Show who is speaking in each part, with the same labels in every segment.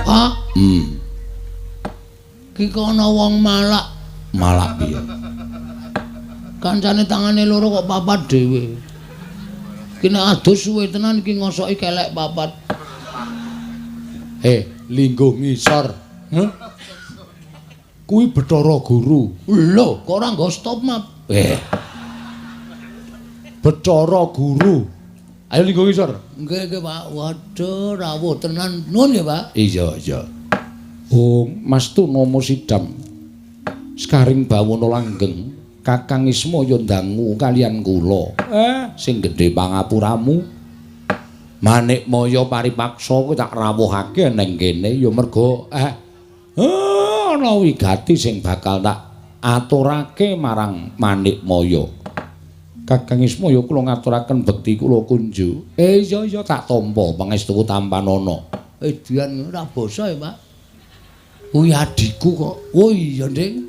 Speaker 1: Pak. Ki ana wong malak.
Speaker 2: Malak piye?
Speaker 1: Kancane tangane loro kok papat dhewe. Ki nek adus suwe tenan iki ngosoki kelek papat.
Speaker 2: Lingguh ngisor. Heh? Kuwi Bathara Guru.
Speaker 1: Lho, kok ora nggo stop map?
Speaker 2: Bathara Guru. Ayo lingguh ngisor.
Speaker 1: Nggih, nggih, Pak. Waduh, rawuh tenan. Nuwun nggih, Pak.
Speaker 2: Iya, iya. Oh, Mas Tuna Sidam. Sekaring bawana langgeng, Kakang Ismaya ndangu kalian kula. Sing gedhe pangapuramu. Manikmaya paripaksa kuwi tak rawuhake ning kene ya merga ana wigati sing bakal tak aturake marang Manikmaya. Kakang Ismaya kula ngaturaken bekti kula kunjuk. Iya iya tak tampa pangestuku tampanana.
Speaker 1: Edian ora basa ya, Pak. Kuwi adhiku kok. Oh iya, Ding.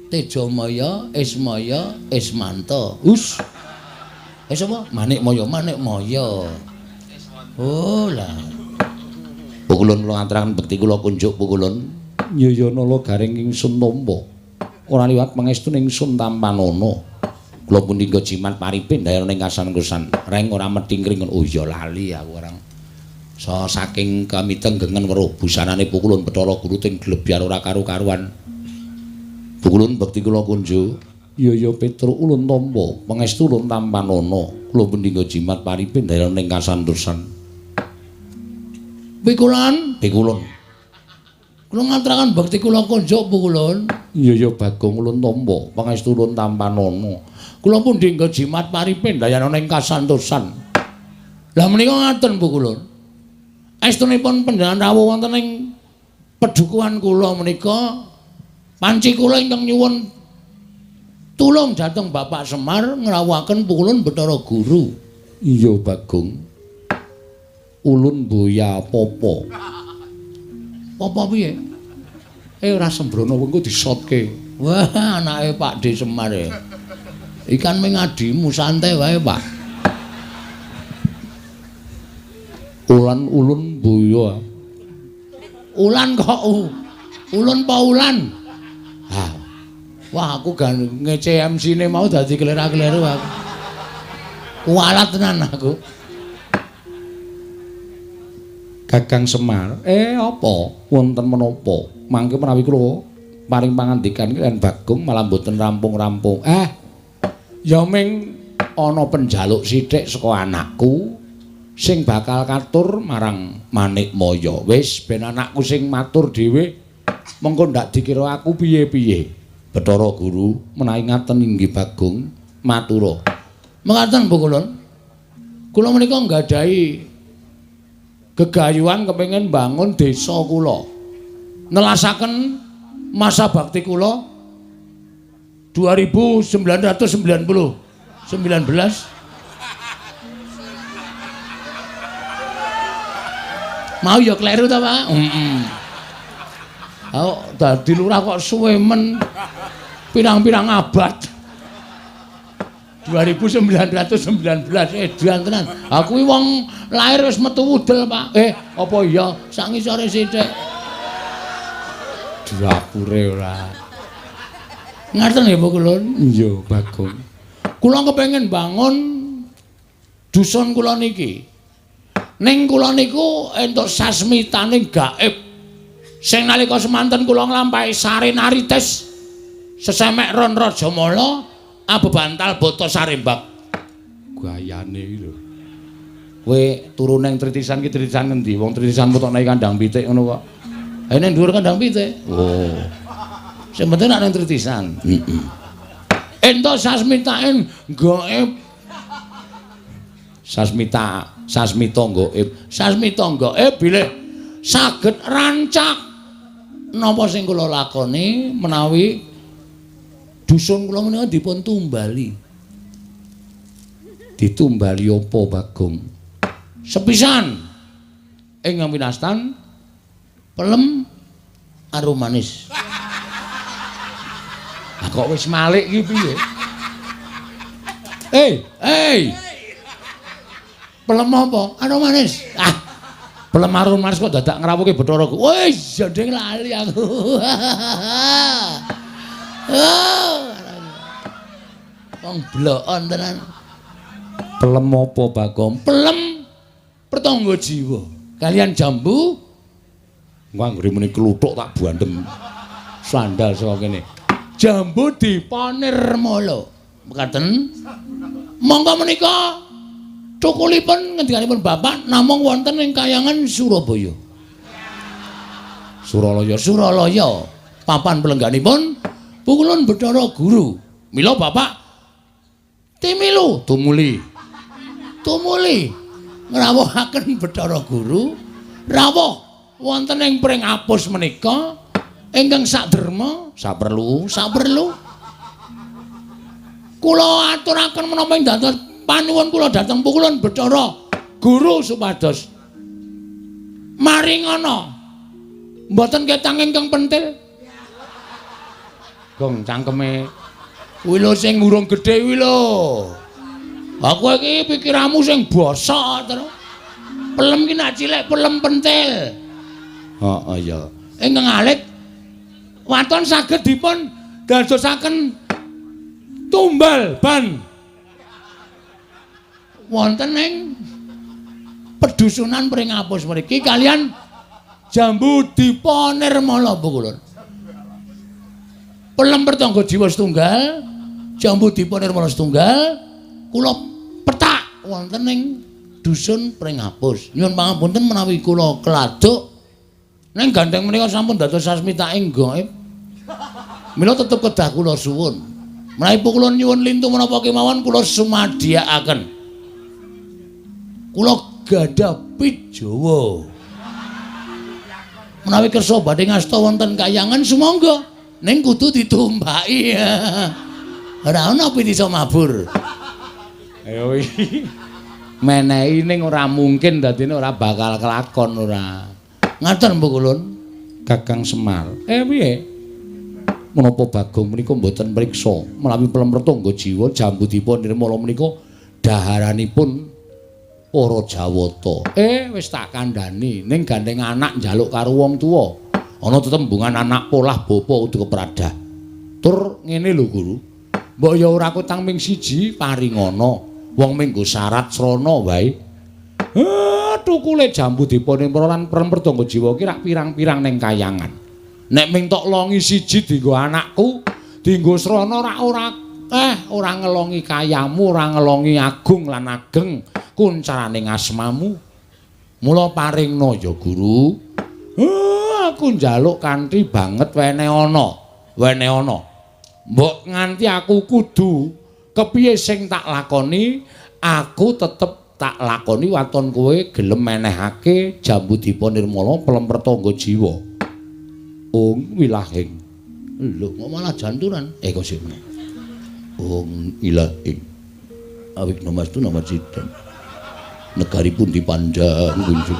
Speaker 1: Tejamaya, Ismaya, Ismanta. Us. Sapa? Manikmaya, Manikmaya. Oh lah.
Speaker 2: Pukulun kula ngaturaken bekti kula kunjuk pukulun. Iya nala garing ingsun tampa. Ora liwat pangestune ingsun tampanana. Kula punika jimat paripin dayana ing kasan-kusan. Reng ora methingkring. Oh iya lali aku orang. So saking kamitenggengen weruh busanane pukulun Bathara Guru ting glebyar ora karu-karuan. Pukulun bekti kula kunjuk. Iya iya Petruk ulun tampa pangestu ulun tampanana. Kula punika jimat paripin dayana ing kasantosan.
Speaker 1: Pikulun,
Speaker 2: pikulun.
Speaker 1: Kula ngaturaken bekti kula kunjuk pukulun.
Speaker 2: Iya iya Bagong ulun tampa pangestu ulun tampanana.
Speaker 1: Kula pundi nggo jimat paripin dayana ing kasantosan. Lah menika ngaten pukulun. Estunipun panjenengan rawuh wonten ing pedukuhan kula menika panci kula ingkang nyuwun tulung dhateng Bapak Semar ngrawuhaken pukulun Bathara Guru.
Speaker 2: Iya Bagong. Ulun boya apa-apa.
Speaker 1: Apa piye?
Speaker 2: Ora sembrono wengko disotke.
Speaker 1: Wah, anake Pak D Semar e. Ikan ming adimu santai wae, Pak.
Speaker 2: Ulan ulun boya.
Speaker 1: Ulan kok ulun pa ulan? Ha. Wah, aku gan ngece MC-ne mau dadi kelera-keleru aku. Kualat tenan aku.
Speaker 2: Kakang Semar, apa? Wonten menapa? Mangke menawi kula paring pangandikan kaliyan Bagong malah mboten rampung-rampung. Ya ming ana penjaluk sithik saka anakku sing bakal katur marang Manikmaya. Wis ben anakku sing matur dhewe, mengko ndak dikira aku piye-piye. Bathara Guru menawi ngaten inggih Bagong matura.
Speaker 1: Mekaten Bu Kulun. Kula menika nggadahi gegayuhan kepengin bangun desa kula. Nelasaken masa bakti kula 2990 19. Mau ya kleru ta, Pak? Heeh. Oh, dadi lurah kok suwe men pirang-pirang abad. 2919 edan tenan. Aku kuwi wong lahir wis metu wudel, Pak. Apa iya sak ngisore sithik.
Speaker 2: Dapure ora.
Speaker 1: Ngaten nggih, Bu Kulun?
Speaker 2: Iya, Bagong.
Speaker 1: Kula kepengin bangun dusun kula niki. Ning kula niku entuk sasmitaning gaib. Sing nalika semanten kula nglampahi sarenarites sesemek ron Rajamala abebantal bata sarembak.
Speaker 2: Gayane iki lho. Kowe turu ning tritisan ki tritisan ngendi? Wong tritisan mutokne kandang pitik ngono kok.
Speaker 1: Ha ning dhuwur kandang pitik.
Speaker 2: Oh.
Speaker 1: Sing penting nek ning tritisan.
Speaker 2: Heeh.
Speaker 1: Entuk sasmitaen gaib.
Speaker 2: Sasmita, sasmita gaib.
Speaker 1: Sasmita gaib bilih saged rancak napa sing kula lakoni menawi dusun kula menika dipun tumbali.
Speaker 2: Ditumbali apa, Bagong?
Speaker 1: Sepisan ing winastan pelem arum manis.
Speaker 2: Lah kok wis malik iki piye?
Speaker 1: Pelem apa? Arum manis. Ah. Pelem marun maris kok dadak ngrawuhke Bathara Guru. Wis jandeng lali aku. Wong blokon tenan. Pelem apa Bagong? Pelem pertangga jiwa. Kalian jambu anggere muni kluthuk tak buandem. Sandal saka kene. Jambu Dipanirmala. Mekaten. Monggo menika cukulipun ngendikanipun bapak namung wonten ing kayangan Surabaya. Suralaya, Suralaya. Papan pelengganipun Pukulun Bathara Guru. Mila bapak timilu tumuli. Tumuli ngrawuhaken Bathara Guru rawuh wonten ing Pringapus menika ingkang saderma saperlu, saperlu. Kula aturaken menapa ing dados panuwun kula dhateng Pukulun Bathara Guru supados maringana mboten ketang ingkang pentil. Gong cangkeme kuwi lho sing urung gedhe kuwi lho. Aku iki pikiranmu sing bosok terus. Pelem ki nak cilik pelem pentil. Heeh ya. Ingkang alit waton saged dipun dadosaken tumbal ban wonten ing pedusunan Pringapus mriki kalian jambu Dipanirmala Pukulun. Pelem pertangga jiwa setunggal, jambu Dipanirmala setunggal, kula petak wonten ing dusun Pringapus. Nyuwun pangapunten menawi kula keladuk ning gandeng menika sampun dados sasmitaing gaib. Mila tetep kedah kula suwun. Menawi Pukulun nyuwun lintu menapa kemawon kula sumadiyakaken. Kula gadah pit Jawa. Menawi kersa badhe ngasta wonten kayangan sumangga ning kudu ditumpaki. Ora ana pit iso mabur. Ayo iki. Menehi ning ora mungkin dadine ora bakal kelakon ora. Ngaten Pukulun. Kakang Semar. Piye? Menapa Bagong menika mboten mriksa menawi pelem pertangga jiwa jambu Dipanirmala menika daharanipun para Jawata. Wis tak kandhani ning gandeng anak njaluk karo wong tuwa. Ana tetembungan anak polah bapa kudu kepradah. Tur ngene lho Guru. Mbok ya ora kutang ming siji paringana. Wong minggo syarat srana wae. Tukule jambu Dipanirmala lan pelem pertangga jiwa ki rak pirang-pirang ning kayangan. Nek ming tok longi siji dienggo anakku, dienggo srana rak ora ora ngelongi kayamu, ora ngelongi agung lan ageng kuncaraning asmamu. Mula paringna ya Guru. Aku njaluk kanthi banget wene ana, wene ana. Mbok nganti aku kudu kepiye sing tak lakoni, aku tetep tak lakoni waton kowe gelem menehake jambu Dipanirmala pelem pertangga jiwa. Ung wilahing. Lho kok malah janturan? Kok sik. Ung ilahing. Awik namastu namacidam. Negari pun dipandang kunjung.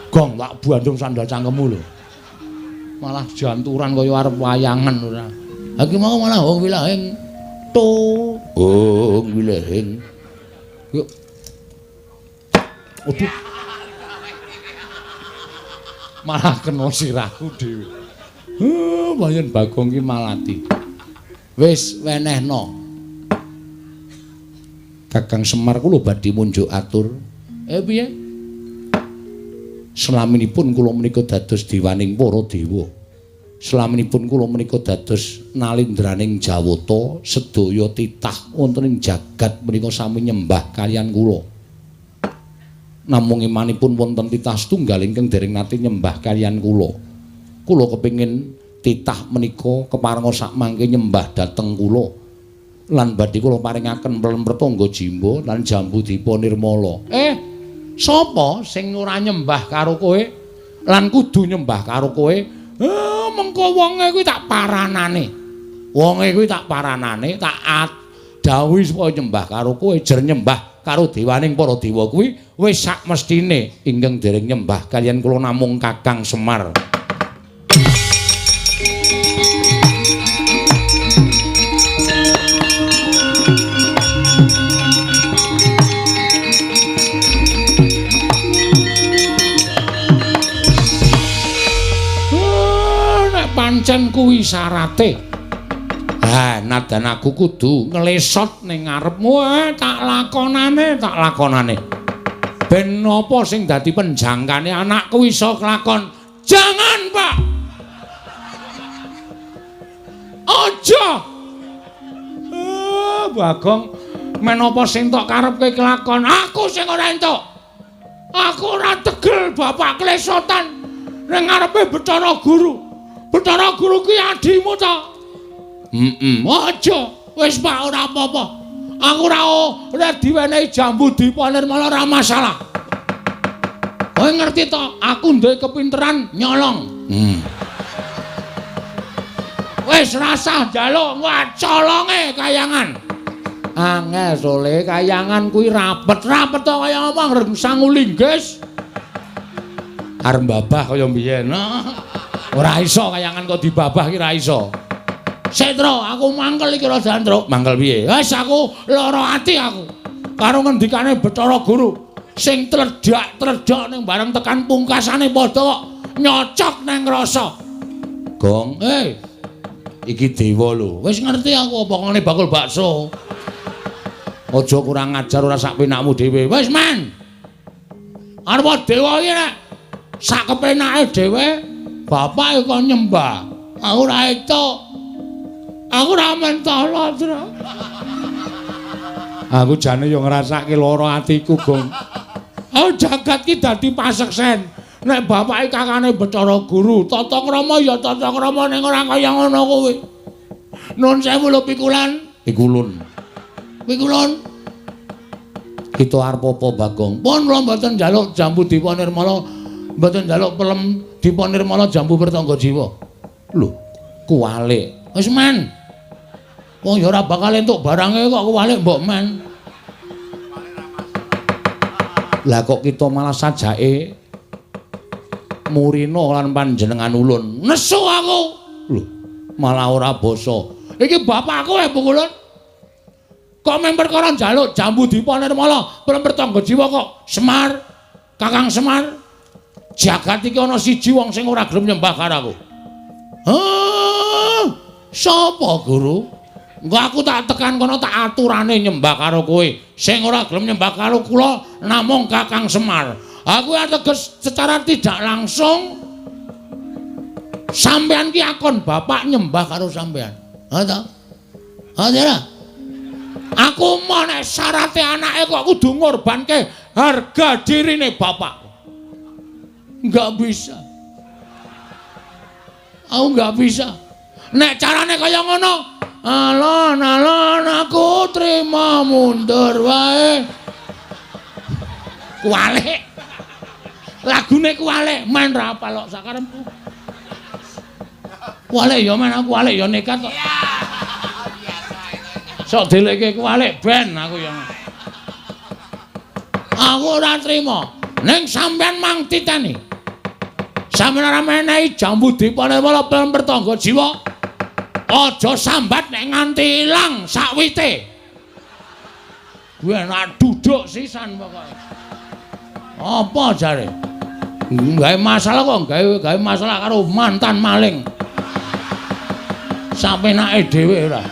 Speaker 1: Gong tak bandung sandal cangkemmu lho. Malah janturan kaya arep wayangan ora. Ha iki mau malah ung wilahing. To, ung wilahing. Yuk. Waduh. Malah kena sirahku dhewe. Wayan Bagong ki malati. Wis wenehno. Kakang Semar kula badhe munjuk atur. Piye? Selaminipun kula menika dados dewaning para dewa. Selaminipun kula menika dados nalindraning Jawata, sedaya titah wonten ing jagat menika sami nyembah kaliyan kula. Namung imanipun wonten titah setunggal ingkang dereng nate nyembah kaliyan kula. Kula kepingin titah menika keparenga sakmangke nyembah dhateng kula. Lan badhe kula paringaken pelem pertangga jimba lan jambu Dipanirmala. Sapa sing ora nyembah karo kowe lan kudu nyembah karo kowe? Mengko wonge kuwi tak paranane. Wonge kuwi tak paranane, tak dawuhi supaya nyembah karo kowe, jer nyembah karo dewaning para dewa kuwi wis sak mestine ingkang dereng nyembah kaliyan kula namung Kakang Semar. kuwi syarate. Ha, nadan aku kudu nglesot ning ngarepmu, tak lakonane, tak lakonane. Ben apa sing dadi penjangkane anakku iso kelakon. Jangan, Pak. Aja. Bagong, men apa sing tok karepke kelakon, aku sing ora entuk. Aku ora tegel bapak klesotan ning ngarepe Bathara Guru. Bathara Guru kuwi adimu ta? Heeh. Aja, wis Pak ora apa-apa. Aku ora diwenehi jambu dipa nirmala ora masalah. Kowe ngerti to, aku duwe kepinteran nyolong. Wis rasah njaluk colonge kayangan. Angel sole kayangan kuwi rapet-rapet to kaya apa ngreng sangu linggis. Arep babah kaya mbiyen. Ora iso kayangan kok dibabah ki ora iso. Setro, aku mangkel iki rada Truk. Mangkel piye? Wis aku lara ati aku. Karo ngendikane Bathara Guru sing tledhak-tledhok ning bareng tekan pungkasane padha kok nyocok nang rasa. Gong, iki dewa lho. Wis ngerti aku apa ngene bakul bakso. Aja kurang ajar ora sak penakmu dhewe. Wis men. Arep dewa iki nek sak kepenake dhewe bapak kok nyembah. Aku ora entuk. Aku ora mentolo, Tru. Aku jane yo ngrasake lara atiku, Gong. Oh, jagat ki dadi paseksen. Nek bapake kakane Bathara Guru, tata krama ya tata krama ning ora kaya ngono kuwi. Nun sewu lho pikulan. Pikulun. Pikulun. Kita arep apa, Bagong? Pun kula mboten njaluk jambu dipa nirmala, mboten njaluk pelem dipa nirmala jambu pertangga jiwa. Lho, kuwalik. Wis men. Wong ya ora bakal entuk barange kok kuwalik mbok men. Lah kok kita malah sajake murina lan panjenengan ulun. Nesu aku. Lho, malah ora basa. Iki bapakku Pukulun. Kok men perkara njaluk jambu dipa nirmala, pelem pertangga jiwa kok Semar, Kakang Semar. Jagat iki ana siji wong sing ora gelem nyembah karo aku. Hah? Sapa, Guru? Engko aku tak tekan kono tak aturane nyembah karo kowe. Sing ora gelem nyembah karo kula namung Kakang Semar. Aku ateges secara tidak langsung sampean ki akon bapak nyembah karo sampean. Ha ta? Ha ta? Aku mau nek syarate anake kok kudu ngorbanke harga dirine bapak. Enggak bisa. Aku enggak bisa. Nek carane kaya ngono, alon-alon aku trima mundur wae. Kuwalik. Lagune kuwalik, men ra apal kok sakarepku. Kuwalik ya men aku kuwalik ya nekat kok. Sok delekke kuwalik ben aku ya. Aku ora trima. Ning sampean mang titeni. Sampeyan ora menehi jambu dipa nirmala pelem pertangga jiwa. Aja sambat nek nganti ilang sakwite. Kuwi enak duduk sisan pokoke. Apa jare? Gawe masalah kok gawe masalah karo mantan maling. Sapenake dhewe ora.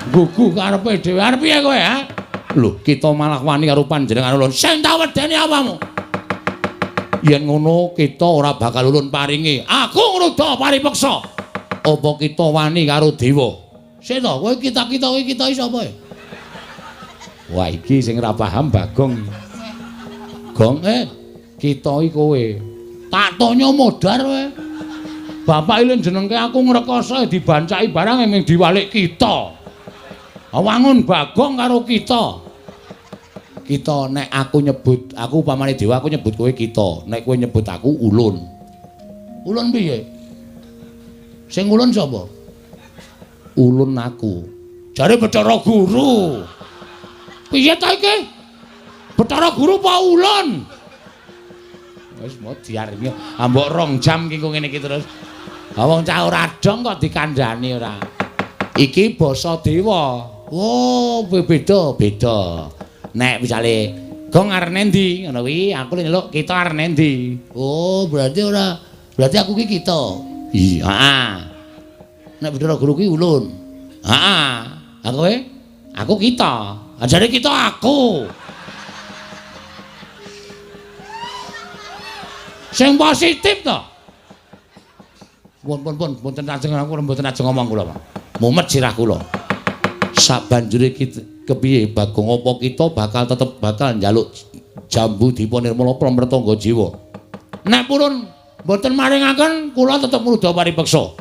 Speaker 1: Gugu karepe dhewe. Arep piye kowe, ha? Lho, kita malah wani karo panjenengan ulun. Sing tak wedeni apamu? Yen ngono kita ora bakal ulun paringi. Aku ngruda paripeksa. Apa kita wani karo dewa? Sik to, kowe kita-kita kowe kita iki sapa? Wah, iki sing ora paham Bagong. Gong, kita iki kowe. Tak tonyo modar kowe. Bapak iki jenengke aku ngrekoso dibancaki barang ming diwalik kita. Wangun Bagong karo kita. Kita nek aku nyebut, aku upamane dewa aku nyebut kowe kita. Nek kowe nyebut aku ulun. Ulun piye? Sing ulun sapa? Ulun aku. Jare Bathara Guru. Piye ta iki? Bathara Guru apa ulun? Wis mau diaringi ambok 2 jam ki ngene iki terus. Ha wong cah ora dong kok dikandhani ora. Iki basa dewa. Oh, beda, beda. Nek misale Gong arep endi ngono kuwi, aku nyeluk kita arep endi. Oh, berarti ora, berarti aku ki kita. Iya, heeh. Nek Bathara Guru ki ulun. Heeh. Ha kowe? Aku kita. Ajare kita aku. Sing positif to. Pun pun pun mboten ajeng aku mboten ajeng ngomong kula, Pak. Mumet sirah kula. Sabanjure kepiye Bagong apa kita bakal tetep bakal njaluk jambu Dipa Nirmala Pramretangga Jiwa. Nek purun mboten maringaken kula tetep ngruda paripeksa.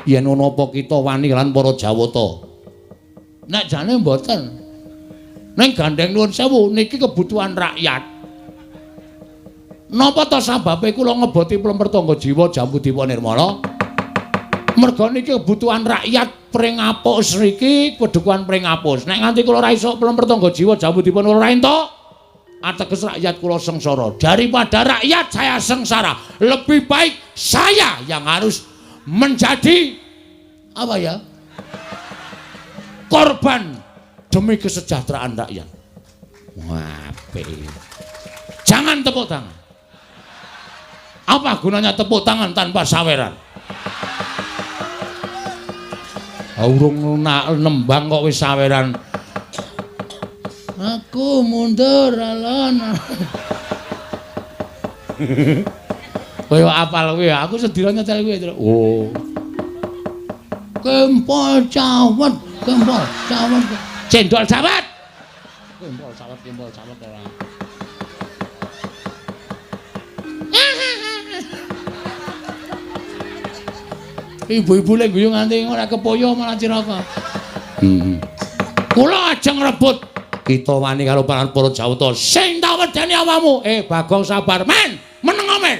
Speaker 1: Yen ana apa kita wani lan para Jawata. Nek jane mboten. Ning gandeng nuwun sewu niki kebutuhan rakyat. Napa ta sababe kula ngeboti Plempertangga Jiwa Jambu Dipa Nirmala? Merga niki kebutuhan rakyat Pringapus niki pedukuhan Pringapus. Nek nganti kula ora iso Plempertangga Jiwa Jambu Dipa Nirmala ora entuk, ateges rakyat kula sengsara. Daripada rakyat saya sengsara, lebih baik saya yang harus menjadi apa ya? Korban demi kesejahteraan rakyat. Wah, jangan tepuk tangan. Apa gunanya tepuk tangan tanpa saweran? Urung nembang kok wis saweran. Aku mundur alon. Kowe apal kowe, aku sedina nyetel kowe. Oh. Kempol cawet, kempol cawet. Cendol cawet. Kempol cawet, kempol cawet ora. Ibu-ibu lek guyu nganti ora kepoyo malah cilaka. Heeh. Kula ajeng rebut kita wani karo para Jawata. Sing tak wedeni awakmu. Bagong sabar men, meneng men.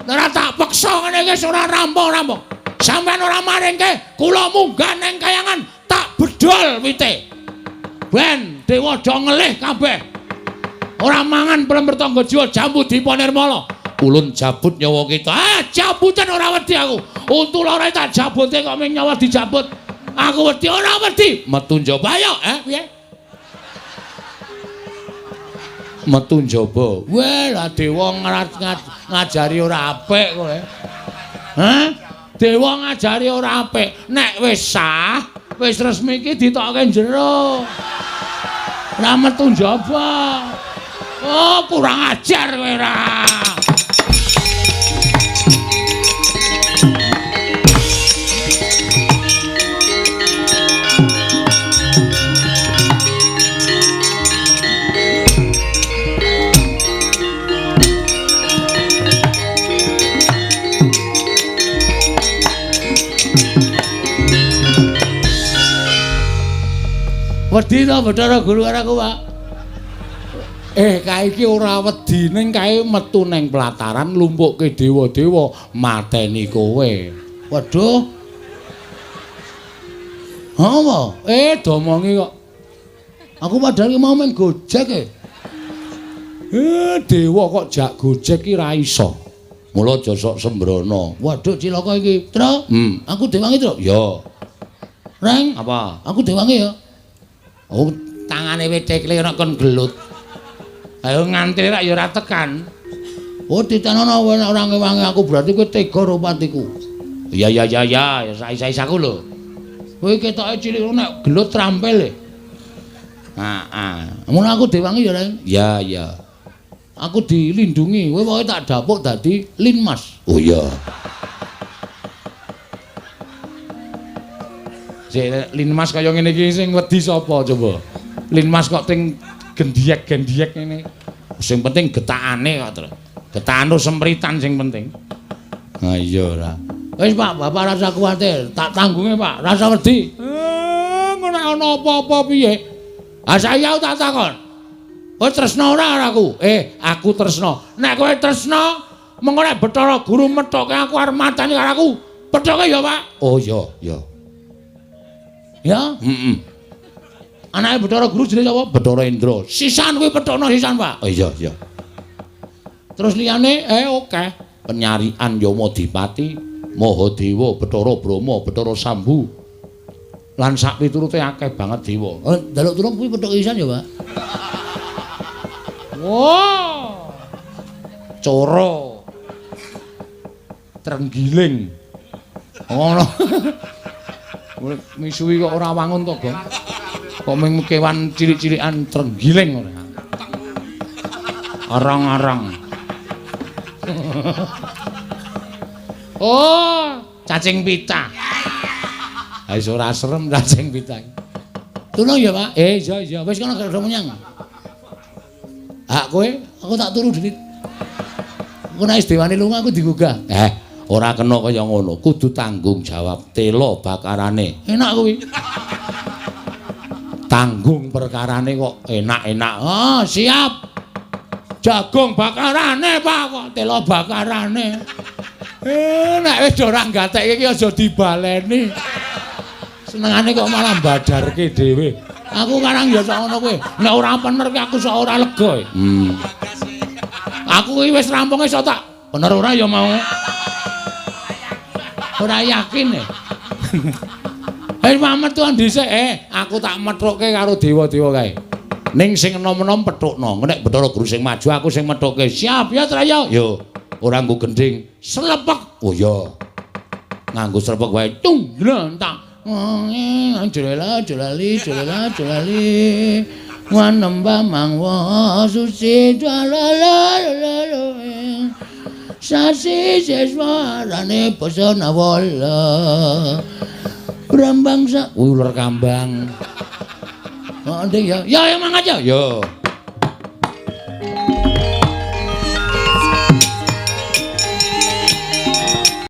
Speaker 1: Ora tak peksa ngene iki ora rampung-rampung. Sampeyan ora maringke, kula munggah nang kayangan tak bedol wite. Ben dewa do ngelih kabeh. Ora mangan Plempertangga Jiwa Jambu Dipa Nirmala. Ulun jabut nyawa kita. Ah, jabutan ora wedi aku. Untu loro tak jabute kok ming nyawa dijabut. Aku wedi ora wedi. Metu njaba ayo, piye? Metu njaba. Weh, lah dewa ngajari ora apik kowe. Hah? Dewa ngajari ora apik. Nek wis sah, wis resmi iki ditokke jero. Ora metu njaba. Oh, kurang ajar kowe ra. Wedi to Bathara Guru karo aku, Pak? Kae iki ora wedi ning kae metu ning pelataran lumpukke dewa-dewa mateni kowe. Waduh. Apa? Domongi kok. Aku padahal mau main Gojek e. Dewa kok jak Gojek ki ra iso. Mula aja sok sembrono. Waduh cilaka iki. Tru, aku dewangi, Tru. Ya. Reng, apa? Aku dewangi ya. Oh, tangane wit tekle ora kon gelut. Ayo ngantri rak ya ora tekan. Oh, ditenono ora ngewangi aku berarti kowe tega karo patiku. Ya ya ya ya, ya sais-sais aku lho. Kowe ketoke cilik nek gelut trampil e. Heeh. Mun aku dewangi ya, Reng. Ya ya. Aku dilindungi, kowe pokoke tak dapuk dadi Linmas. Oh iya. Sik Linmas kaya ngene iki sing wedi sapa coba? Linmas kok ting gendiyek-gendiyek ngene. Sing penting getakane kok, Tru. Getakan sempritan sing penting. Ha iya ora. Wis Pak, Bapak rasa kuwatir, tak tanggunge Pak, rasa wedi. Ngono ana apa-apa piye? Ha saiki aku tak takon. Kowe tresna ora karo aku? Aku tresna. Nek kowe tresna, mengko nek Bathara Guru methoke aku arep mateni karo aku. Pethoke ya, Pak. Oh iya, iya. Ya? Heeh. Anake Bathara Guru jenenge sapa? Bathara Indra. Sisan kuwi pethokno sisan, Pak. Oh iya, iya. Terus liyane oke. Penyarian Yamadipati, Mahadewa, Bathara Brahma, Bathara Sambu. Lan sak piturute akeh banget dewa. Oh, njaluk tulung kuwi pethok sisan ya, Pak. Wah. Coro. Trenggiling. Ngono. Misuwi kok ora wangun to, Gong. Kok mung kewan cilik-cilikan trenggiling ora. Arang-arang. Oh, cacing pita. Ha wis ora serem cacing pita. Tulung ya, Pak. Iya iya, wis kono gak menyang. Hak kowe, aku tak turu dhewe. Engko nek wis dewane lunga aku digugah. Ora kena kaya ngono, kudu tanggung jawab telo bakarane. Enak kuwi. Tanggung perkarane kok enak-enak. Oh, siap. Jagung bakarane, Pak, kok telo bakarane. Nek wis ora gatekke iki aja dibaleni. Senengane kok malah badarke dhewe. Aku karang ya sak ngono kuwi. Nek ora bener ki aku sak ora lega. Aku iki wis rampung iso tak bener ora ya mau. Ora yakin e. Hei metuan dhisik, aku tak methukke karo dewa-dewa kae. Ning sing enom-enom pethukno. Nek Bathara Guru sing maju aku sing methukke. Siap ya Traya. Yo, ora nggo gendhing. Slepek. Oh iya. Nganggo slepek wae. Tung tak. Jolela jolali jolela jolali wanembah mangwa suci jalala sasi seswarane basa nawala brambang sa uler kambang. Oh nding ya. Ya ya mangkat ya. Yo.